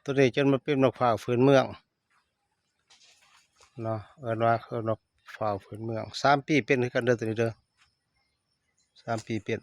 ໂຕນີ້ຈົນມາເປັນໝາກພ້າວພື້ນເມືອງເນາະ ເອີ້ນວ່າ ເອີ້ນໝາກພ້າວພື້ນເມືອງ ສາມປີເປັນຄືກັນເດີ ໂຕນີ້ເດີ ສາມປີເປັນ.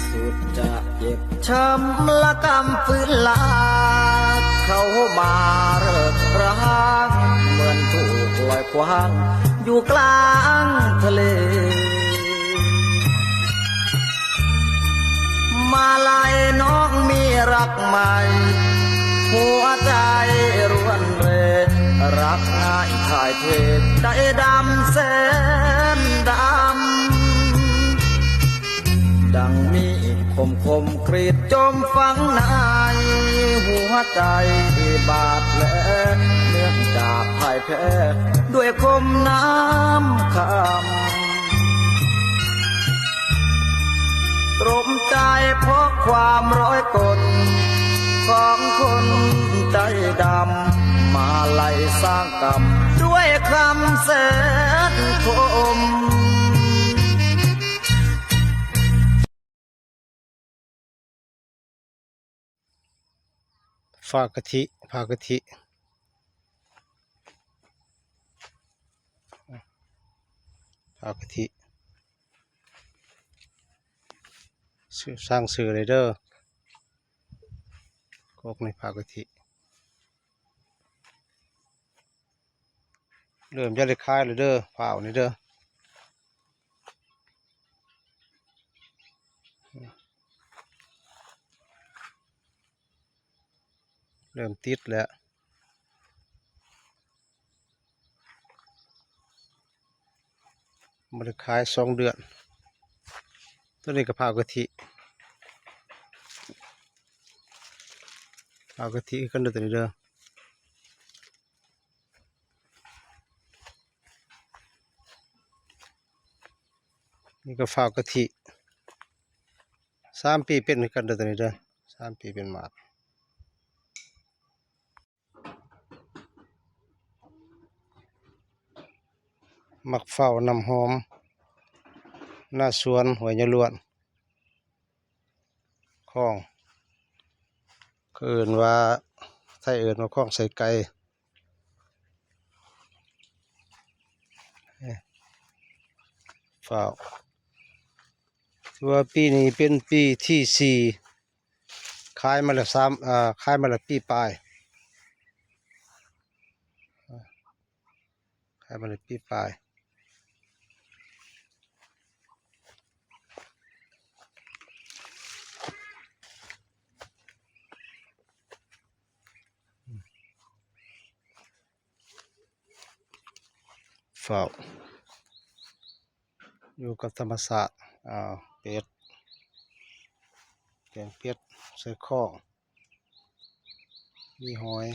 ສຸດຈະເຈັບຊ້ຳລະກຳຟື້ນລາກ ເຂົ້າມາເລິກຮ້າງ ເໝືອນຖືກລອຍຄວ້າງຢູ່ກລາງທະເລ. ມາໄລນ້ອງມີຮັກໃໝ່ ຫົວໃຈລວນເລ ຮັກງ່າຍຖ່າຍເທ ໃຈດຳແສນດຳ ດັ່ງມີດຄົມໆ ກຣີດຈົມຝັງໃນ ຫົວໃຈບາດແຜ ເນື່ອງຈາກພ່າຍແພ້ ດ້ວຍຄົມນ້ຳຄຳ ຕົມໃຈເພາະຄວາມຮ້ອຍກົນ ຂອງຄົນໃຈດຳ ມາໄລສ້າງກຳ ດ້ວຍຄຳແສນຄົມ. ຝາກະທິ ຝາກະທິ ຝາກະທິ ຊື່ ສ້າງຊື່ໄດ້ເດີ ກົກໃນຝາກະທິ. ເລີ່ມຈະໄດ້ຂາຍແລ້ວເດີ ຟ້າວນີ້ເດີ ເລີ່ມຕິດແລ້ວ ບໍ່ໄດ້ຂາຍສອງເດືອນ. ໂຕນີ້ກໍພ້າວກະທິ ພ້າວກະທິຄືກັນເດີ ໂຕນີ້ເດີ. ນີ້ກໍຟ້າວກະທິ ສາມປີເປັນຄືກັນເດີ ໂຕນີ້ເດີ ສາມປີເປັນໝາກ. ໝາກເຝົ້ານ້ຳຫອມ ໜ້າສວນຫ້ວຍຍາລວນ ຄອງ ເອີ້ນວ່າ ໄທເອີ້ນວ່າຄອງໄຊໄກ່ ເອີ ເຝົ້າ ຖືວ່າປີນີ້ເປັນປີທີສີ່ ຂາຍມາແລ້ວສາມ ເອີ ຂາຍມາແລ້ວປີປາຍ ຂາຍມາໄດ້ປີປາຍ ເຝົ້າ ຢູ່ກັບທຳມະຊາດ ອາ ເປັດ ແກງເປັດ ໃສ່ຂອງ ມີຫອຍ